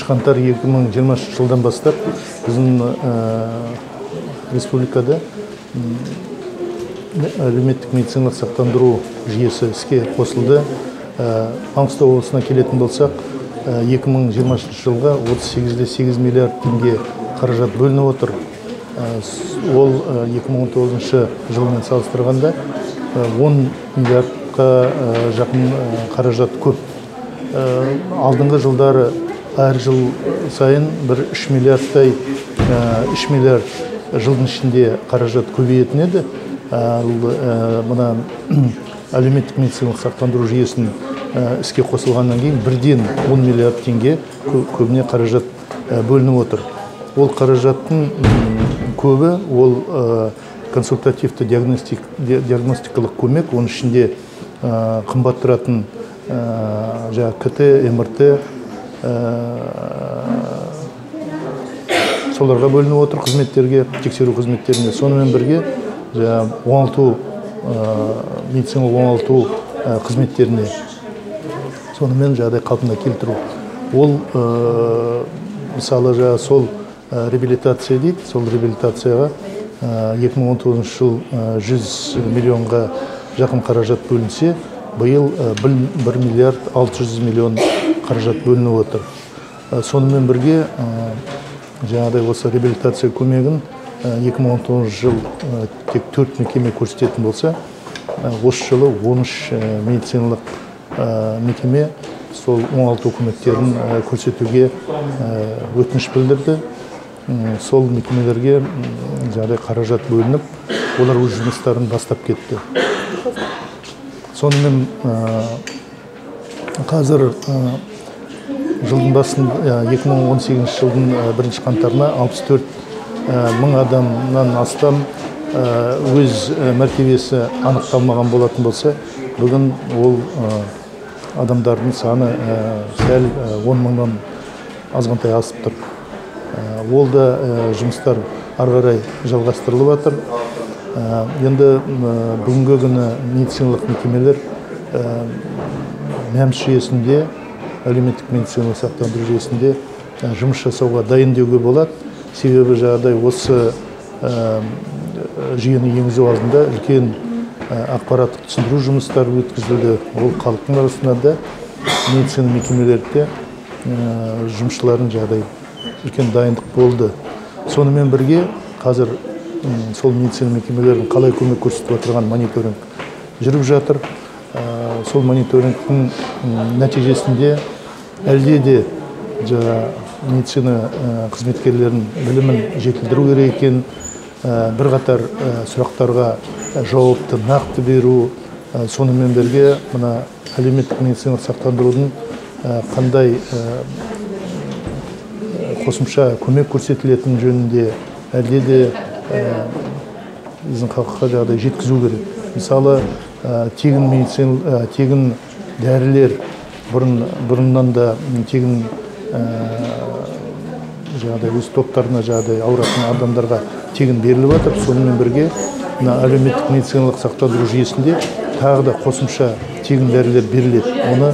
1 қаңтар 2020 жылдан бастап біздің республикада әлеуметтік медициналық сақтандыру жүйесі іске қосылды. Маңғыстау облысына келетін болсақ, 2020 жылға 38,8 миллиард теңге қаражат бөлініп отыр. Ол 2019 жылмен салыстырғанда 10 миллиардқа жақын қаражат көп. Алдыңғы жылдары әр жыл сайын бір 3 миллиардтай, 3 миллиард жылдың ішінде қаражат көбейетін еді. Ал мына әлеуметтік медициналық сақтандыру жүйесінің іске қосылғаннан кейін бірден 10 миллиард теңге көбіне қаражат бөлініп отыр. Ол қаражаттың көбі ол консультативті диагностикалық көмек, оның ішінде қымбат тұратын жаңағы КТ, МРТ, соларға бөлініп отыр, қызметтерге, тексеру қызметтеріне. Сонымен бірге жаңағы оңалту, медициналық оңалту қызметтеріне, сонымен жағдай қалпына келтіру. Ол мысалы, жаңағы сол реабилитация дейді, сол реабилитацияға 2019 жыл 100 миллионға жақын қаражат бөлінсе, биыл 1 миллиард 600 миллион қаражат бөлініп отыр. Сонымен бірге жаңағыдай осы реабилитация көмегін 2019 жыл тек 4 мекеме көрсететін болса, осы жылы 13 медициналық мекеме сол оңалту көмектерін көрсетуге өтініш білдірді. Сол мекемелерге жаңағыдай қаражат бөлініп, олар өз жұмыстарын бастап кетті. Сонымен қазір жылдың басын, 2018 жылдың 1 қаңтарына 64 мың адамнан астам өз мәртебесі анықталмаған болатын болса, бүгін ол адамдардың саны сәл 10 мыңнан азғантай асып тұр. Ол да жұмыстар ары қарай жалғастырылып жатыр. Енді бүгінгі күні медициналық мекемелер МӘМС жүйесінде, әлеуметтік медициналық сақтандыру жүйесінде жұмыс жасауға дайын деуге болады. Себебі жаңағыдай осы жүйені енгізу алдында үлкен ақпараттық түсіндіру жұмыстары өткізілді. Ол халықтың арасында да, медицина мекемелерінде жұмысшылардың жағдай үлкен дайындық болды. Сонымен бірге қазір сол медицина мекемелерінің қалай көмек көрсетіп отырған мониторинг жүріп жатыр. Сол мониторингтің нәтижесінде әлде де жаңа медицина қызметкерлерінің білімін жетілдіру керек екен, бірқатар сұрақтарға жауапты нақты беру, сонымен бірге мына әлеуметтік медициналық сақтандырудың қандай қосымша көмек көрсетілетіні жөнінде әлде де біздің халыққа жағдай жеткізу керек. Мысалы, тегін медицина, тегін дәрілер бұрыннан да тегін жаңағыдай өз топтарына, жаңағыдай ауыратын адамдарға тегін беріліп жатыр. Сонымен бірге мына әлеуметтік медициналық сақтандыру жүйесінде тағы да қосымша тегін дәрілер беріледі. Оны